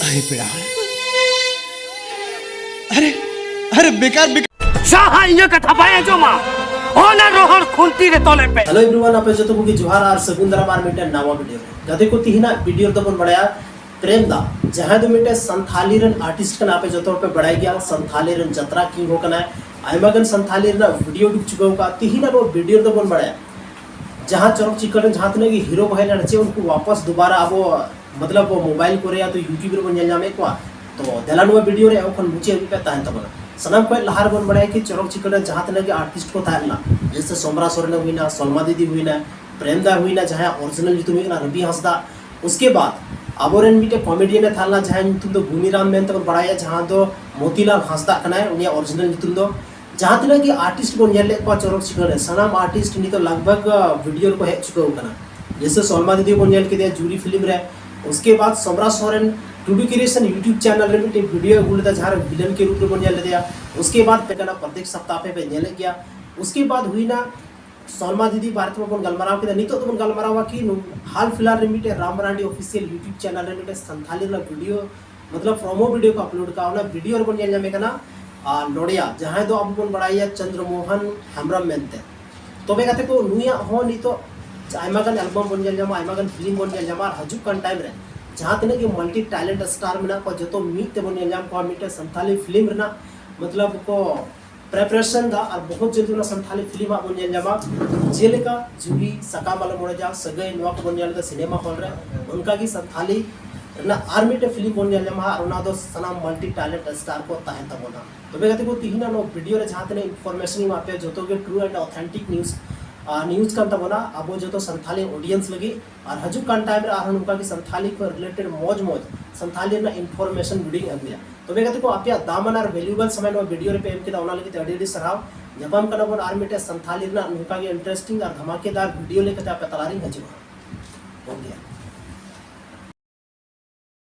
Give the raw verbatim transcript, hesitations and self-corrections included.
ᱟᱨᱮ ᱯᱮᱲᱟ ᱦᱚᱲ, ᱟᱨᱮ, ᱟᱨᱮ ᱵᱮᱠᱟᱨ ᱵᱮᱠᱟᱨ ᱡᱟᱦᱟᱸ ᱤᱧᱟᱹᱜ ᱠᱟᱛᱷᱟ ᱵᱟᱭ ᱟᱸᱡᱚᱢᱟ, ᱚᱱᱟ ᱨᱚᱦᱚᱲ ᱠᱷᱩᱱᱴᱤ ᱨᱮ ᱛᱚᱞᱮ ᱯᱮ᱾ Hello everyone, ᱟᱯᱮ ᱡᱚᱛᱚ ᱠᱚᱜᱮ ᱡᱚᱦᱟᱨ ᱟᱨ ᱥᱟᱹᱜᱩᱱ ᱫᱟᱨᱟᱢ ᱟᱨ ᱢᱤᱫᱴᱮᱱ ᱱᱟᱣᱟ ᱵᱷᱤᱰᱤᱭᱳ ᱨᱮ᱾ ᱜᱟᱛᱮ ᱠᱚ, ᱛᱤᱦᱤᱧᱟᱜ ᱵᱷᱤᱰᱤᱭᱳ ᱨᱮᱫᱚ ᱵᱚᱱ ᱵᱟᱲᱟᱭᱟ ᱯᱨᱮᱢ ᱫᱟ, ᱡᱟᱦᱟᱸᱭ ᱫᱚ ᱢᱤᱫᱴᱮᱱ ᱥᱟᱱᱛᱷᱟᱞᱤ ᱨᱮᱱ ᱟᱨᱴᱤᱥᱴ ᱠᱟᱱᱟ, ᱟᱯᱮ ᱡᱚᱛᱚ ᱦᱚᱲ ᱯᱮ ᱵᱟᱲᱟᱭ ᱜᱮᱭᱟ, ᱥᱟᱱᱛᱷᱟᱞᱤ ᱨᱮᱱ ᱡᱟᱛᱨᱟ ᱠᱤᱝ ᱦᱚᱸ ᱠᱟᱱᱟᱭ᱾ ᱟᱭᱢᱟ ᱜᱟᱱ ᱥᱟᱱᱛᱷᱟᱞᱤ ᱨᱮᱱᱟᱜ ᱵᱷᱤᱰᱤᱭᱳ ᱩᱰᱩᱠ ᱪᱩᱠᱟᱹᱣ ᱠᱟᱜᱼᱟ᱾ ᱛᱤᱦᱤᱧᱟᱜ ᱱᱚᱣᱟ ᱵᱷᱤᱰᱤᱭᱳ ᱨᱮᱫᱚ ᱵᱚᱱ ᱵᱟᱲᱟᱭᱟ ᱡᱟᱦᱟᱸ ᱪᱚᱨᱚᱠ ᱪᱤᱠᱟᱹᱲ ᱨᱮᱱ ᱡᱟᱦᱟᱸ ᱛᱤᱱᱟᱹᱜ ᱜᱮ ᱦᱤᱨᱳ ᱠᱚ ᱦᱮᱡ ᱞᱮᱱᱟ, ᱪᱮᱫ ᱩᱱᱠᱩ ᱣᱟᱯᱟᱥ ᱫᱩᱵᱟᱨᱟ ᱟᱵᱚ ᱢᱚᱛᱞᱚᱵ ᱢᱳᱵᱟᱭᱤᱞ ᱠᱚᱨᱮ ᱭᱟ ᱛᱚ YouTube ᱨᱮᱵᱚᱱ ᱧᱮᱞ ᱧᱟᱢᱮᱫ ᱠᱚᱣᱟ᱾ ᱛᱚ ᱫᱮᱞᱟ ᱱᱚᱣᱟ ᱵᱷᱤᱰᱤᱭᱳ ᱨᱮ ᱮᱦᱚᱵ ᱠᱷᱚᱱ ᱢᱩᱪᱟᱹᱫ ᱦᱟᱹᱵᱤᱡ ᱯᱮ ᱛᱟᱦᱮᱱ ᱛᱟᱵᱚᱱᱟ᱾ ᱥᱟᱱᱟᱢ ᱠᱷᱚᱱ ᱞᱟᱦᱟ ᱨᱮᱵᱚᱱ ᱵᱟᱲᱟᱭᱟ ᱠᱤ ᱪᱚᱨᱚᱠ ᱪᱤᱠᱟᱹᱲ ᱨᱮᱱ ᱡᱟᱦᱟᱸ ᱛᱤᱱᱟᱹᱜ ᱜᱮ ᱟᱨᱴᱤᱥᱴ ᱠᱚ ᱛᱟᱦᱮᱸ ᱞᱮᱱᱟ, ᱡᱮᱭᱥᱮ ᱥᱚᱢᱨᱟ ᱥᱚᱨᱮᱱ ᱦᱩᱭᱱᱟ, ᱥᱚᱞᱢᱟ ᱫᱤᱫᱤ ᱦᱩᱭᱱᱟ, ᱯᱨᱮᱢ ᱫᱟ ᱦᱩᱭᱱᱟ, ᱡᱟᱦᱟᱸᱭᱟᱜ ᱚᱨᱤᱡᱤᱱᱟᱞ ᱧᱩᱛᱩᱢ ᱦᱩᱭᱩᱜ ᱠᱟᱱᱟ ᱨᱚᱵᱤ ᱦᱟᱸᱥᱫᱟ᱾ ᱩᱥᱠᱮ ᱵᱟᱫ ᱟᱵᱚᱨᱮᱱ ᱢᱤᱫᱴᱮᱱ ᱠᱚᱢᱮᱰᱤᱭᱟᱱ ᱮ ᱛᱟᱦᱮᱸ ᱞᱮᱱᱟ, ᱡᱟᱦᱟᱸᱭ ᱧᱩᱛᱩᱢ ᱫᱚ ᱜᱩᱱᱤᱨᱟᱢ ᱢᱮᱱᱛᱮ ᱵᱚᱱ ᱵᱟᱲᱟᱭᱟ, ᱡᱟᱦᱟᱸ ᱫᱚ ᱢᱚᱛᱤᱞᱟᱞ ᱦᱟᱸᱥᱫᱟ ᱠᱟᱱᱟᱭ ᱩᱱᱤᱭᱟᱜ ᱚᱨᱤᱡᱤᱱᱟᱞ ᱧᱩᱛᱩᱢ ᱫᱚ᱾ ᱡᱟᱦᱟᱸ ᱛᱤᱱᱟᱹᱜ ᱜᱮ ᱟᱨᱴᱤᱥᱴ ᱵᱚᱱ ᱧᱮᱞ ᱞᱮᱫ ᱠᱚᱣᱟ ᱪᱚᱨᱚᱠ ᱪᱤᱠᱟᱹᱲ ᱨᱮ, ᱥᱟᱱᱟᱢ ᱟᱨᱴᱤᱥᱴ ᱱᱤᱛᱚᱜ ᱞᱟᱜᱽ ᱵᱷᱟᱜᱽ, ᱟ, ᱵᱷᱤᱰᱤᱭᱳ ᱨᱮᱠᱚ ᱦᱮᱡ ᱪᱩᱠᱟᱹᱣ ᱠᱟᱱᱟ᱾ ᱡᱮᱭᱥᱮ ᱥᱚᱞᱢᱟ ᱫᱤᱫᱤ ᱵᱚᱱ ᱧᱮᱞ ᱠᱮᱫᱮᱭᱟ ᱡᱩᱨᱤ ᱯᱷᱤᱞᱢ ᱨᱮ, ᱩᱥᱠᱮ ᱵᱟᱫ ᱥᱚᱢᱨᱟ ᱥᱚᱨᱮᱱ ᱴᱩᱰᱩ ᱠᱨᱤᱭᱮᱥᱚᱱ YouTube ᱪᱮᱱᱮᱞ ᱨᱮ ᱢᱤᱫᱴᱮᱱ ᱵᱷᱤᱰᱤᱭᱳ ᱟᱹᱜᱩ ᱞᱮᱫᱟ, ᱡᱟᱦᱟᱸ ᱨᱮ ᱵᱷᱤᱞᱮᱱ ᱠᱮ ᱨᱩᱯ ᱨᱮᱵᱚᱱ ᱧᱮᱞ ᱞᱮᱫᱮᱭᱟ᱾ ᱩᱥᱠᱮ ᱵᱟᱫ ᱯᱮ ᱠᱟᱱᱟ ᱯᱨᱚᱛᱮᱠ ᱥᱚᱯᱛᱟᱦ ᱯᱮ ᱯᱮ ᱧᱮᱞᱮᱫ ᱜᱮᱭᱟ᱾ ᱩᱥᱠᱮ ᱵᱟᱫ ᱦᱩᱭᱱᱟ ᱥᱚᱞᱢᱟ ᱫᱤᱫᱤ ᱵᱟᱨᱮ ᱛᱮᱢᱟ ᱵᱚᱱ ᱜᱟᱞᱢᱟᱨᱟᱣ ᱠᱮᱫᱟ, ᱱᱤᱛᱚᱜ ᱫᱚᱵᱚᱱ ᱜᱟᱞᱢᱟᱨᱟᱣᱟ ᱠᱤ ᱱᱩ-, ᱦᱟᱞ ᱯᱷᱤᱞᱦᱟᱞ ᱨᱮ ᱢᱤᱫᱴᱮᱱ Ram Marandi official YouTube channel ᱨᱮ ᱢᱤᱫᱴᱮᱱ ᱥᱟᱱᱛᱷᱟᱞᱤ ᱨᱮᱱᱟᱜ ᱵᱷᱤᱰᱤᱭᱳ, ᱢᱚᱛᱞᱚᱵ ᱯᱨᱳᱢᱳ ᱵᱷᱤᱰᱤᱭᱳ ᱠᱚ ᱟᱯᱞᱳᱰ ᱠᱟᱜᱼᱟ, ᱚᱱᱟ ᱵᱷᱤᱰᱤᱭᱳ ᱨᱮᱵᱚᱱ ᱧᱮᱞ ᱧᱟᱢᱮ ᱠᱟᱱᱟ, ᱟᱨ ᱱᱚᱰᱮᱭᱟ ᱡᱟᱦᱟᱸᱭ ᱫᱚ ᱟᱵᱚ ᱵᱚᱱ ᱵᱟᱲᱟᱭᱟ ᱪᱚᱱᱫᱨᱚ ᱢᱳᱦᱚᱱ ᱦᱮᱢᱵᱨᱚᱢ ᱢᱮᱱᱛᱮ᱾ ᱛᱚᱵᱮ ᱜᱟᱛᱮ ᱠᱚ, ᱱᱩᱭᱟᱜ ᱦᱚᱸ ᱱᱤᱛᱚᱜ ᱟᱭᱢᱟ ᱜᱟᱱ ᱮᱞᱵᱟᱢ ᱵᱚᱱ ᱧᱮᱞ ᱧᱟᱢᱟ, ᱟᱭᱢᱟ ᱜᱟᱱ ᱯᱷᱤᱞᱢ ᱵᱚᱱ ᱧᱮᱞ ᱧᱟᱢᱟ, ᱟᱨ ᱦᱤᱡᱩᱜ ᱠᱟᱱ ᱴᱟᱭᱤᱢ ᱨᱮ ᱡᱟᱦᱟᱸ ᱛᱤᱱᱟᱹᱜ ᱜᱮ ᱢᱟᱞᱴᱤ ᱴᱮᱞᱮᱱᱴ ᱥᱴᱟᱨ ᱢᱮᱱᱟᱜ ᱠᱚᱣᱟ, ᱡᱚᱛᱚ ᱢᱤᱫ ᱛᱮᱵᱚᱱ ᱧᱮᱞ ᱧᱟᱢ ᱠᱚᱣᱟ ᱢᱤᱫᱴᱮᱱ ᱥᱟᱱᱛᱷᱟᱞᱤ ᱯᱷᱤᱞᱢ ᱨᱮᱱᱟᱜ, ᱢᱚᱛᱞᱚᱵ ᱠᱚ ᱯᱨᱮᱯᱟᱨᱮᱥᱚᱱ ᱫᱟ, ᱟᱨ ᱵᱚᱦᱩᱛ ᱡᱚᱞᱫᱤ ᱚᱱᱟ ᱥᱟᱱᱛᱷᱟᱞᱤ ᱯᱷᱤᱞᱢ ᱦᱟᱸᱜ ᱵᱚᱱ ᱧᱮᱞ ᱧᱟᱢᱟ, ᱡᱮᱞᱮᱠᱟ ᱡᱩᱨᱤ, ᱥᱟᱠᱟᱢ ᱟᱞᱚᱢ ᱚᱲᱮᱡᱟ, ᱥᱟᱹᱜᱟᱹᱭ, ᱱᱚᱣᱟ ᱠᱚᱵᱚᱱ ᱧᱮᱞ ᱮᱫᱟ ᱥᱤᱱᱮᱢᱟ ᱦᱚᱞ ᱨᱮ, ᱚᱱᱠᱟᱜᱮ ᱥᱟᱱᱛᱷᱟᱞᱤ ᱨᱮᱱᱟᱜ ᱟᱨ ᱢᱤᱫᱴᱮᱱ ᱯᱷᱤᱞᱢ ᱵᱚᱱ ᱧᱮᱞ ᱧᱟᱢᱟ, ᱟᱨ ᱚᱱᱟ ᱫᱚ ᱥᱟᱱᱟᱢ ᱢᱟᱞᱴᱤ ᱴᱮᱞᱮᱱᱴ ᱥᱴᱟᱨ ᱠᱚ ᱛᱟᱦᱮᱱ ᱛᱟᱵᱚᱱᱟ᱾ ᱛᱚᱵᱮ ᱜᱟᱛᱮ ᱠᱚ, ᱛᱤᱦᱤᱧᱟᱜ ᱱᱚᱣᱟ ᱵᱷᱤᱰᱤᱭᱳ ᱨᱮ ᱡᱟᱦᱟᱸ ᱛᱤᱱᱟᱹᱜ ᱤᱱᱯᱷᱚᱨᱢᱮᱥᱚᱱ ᱤᱧ ᱮᱢᱟᱫ ᱯᱮᱭᱟ, ᱡᱚᱛᱚ ᱜᱮ ᱴᱨᱩ ᱮᱱᱰ ᱚᱛᱷᱮᱱᱴᱤᱠ ᱱᱤᱭᱩᱡᱽ, ᱟᱨ ᱱᱤᱭᱩᱡᱽ ᱠᱟᱱ ᱛᱟᱵᱚᱱᱟ ᱟᱵᱚ ᱡᱚᱛᱚ ᱥᱟᱱᱛᱷᱟᱞᱤ ᱚᱰᱤᱭᱮᱱᱥ ᱞᱟᱹᱜᱤᱫ᱾ ᱟᱨ ᱦᱤᱡᱩᱜ ᱠᱟᱱ ᱴᱟᱭᱤᱢ ᱨᱮ ᱟᱨᱦᱚᱸ ᱱᱚᱝᱠᱟ ᱜᱮ ᱥᱟᱱᱛᱷᱟᱞᱤ ᱠᱷᱚᱱ ᱨᱤᱞᱮᱴᱮᱰ ᱢᱚᱡᱽ ᱢᱚᱡᱽ ᱥᱟᱱᱛᱷᱟᱞᱤ ᱨᱮᱱᱟᱜ ᱤᱱᱯᱷᱚᱨᱢᱮᱥᱚᱱ ᱵᱷᱤᱰᱤᱭᱳᱧ ᱟᱹᱜᱩᱭᱟ᱾ ᱛᱚᱵᱮ ᱜᱟᱛᱮ ᱠᱚ, ᱟᱯᱮᱭᱟᱜ ᱫᱟᱢᱟᱱ ᱟᱨ ᱵᱷᱮᱞᱩᱭᱮᱵᱚᱞ ᱥᱚᱢᱚᱭ ᱱᱚᱣᱟ ᱵᱷᱤᱰᱤᱭᱳ ᱨᱮᱯᱮ ᱮᱢ ᱠᱮᱫᱟ, ᱚᱱᱟ ᱞᱟᱹᱜᱤᱫ ᱛᱮ ᱟᱹᱰᱤ ᱟᱹᱰᱤ ᱥᱟᱨᱦᱟᱣ᱾ ᱧᱟᱯᱟᱢ ᱠᱟᱱᱟ ᱵᱚᱱ ᱟᱨ ᱢᱤᱫᱴᱮᱱ ᱥᱟᱱᱛᱷᱟᱞᱤ ᱨᱮᱱᱟᱜ ᱱᱚᱝᱠᱟ ᱜᱮ ᱤᱱᱴᱟᱨᱮᱥᱴᱤᱝ ᱟᱨ ᱫᱷᱟᱢᱟᱠᱮᱫᱟᱨ ᱵᱷᱤᱰᱤᱭᱳ ᱞᱮᱠᱟᱛᱮ ᱟᱯᱮ ᱛᱟᱞᱟᱨᱤᱧ ᱦᱤᱡᱩᱜᱼᱟ᱾ ᱴᱷᱤᱠ ᱜᱮᱭᱟ᱾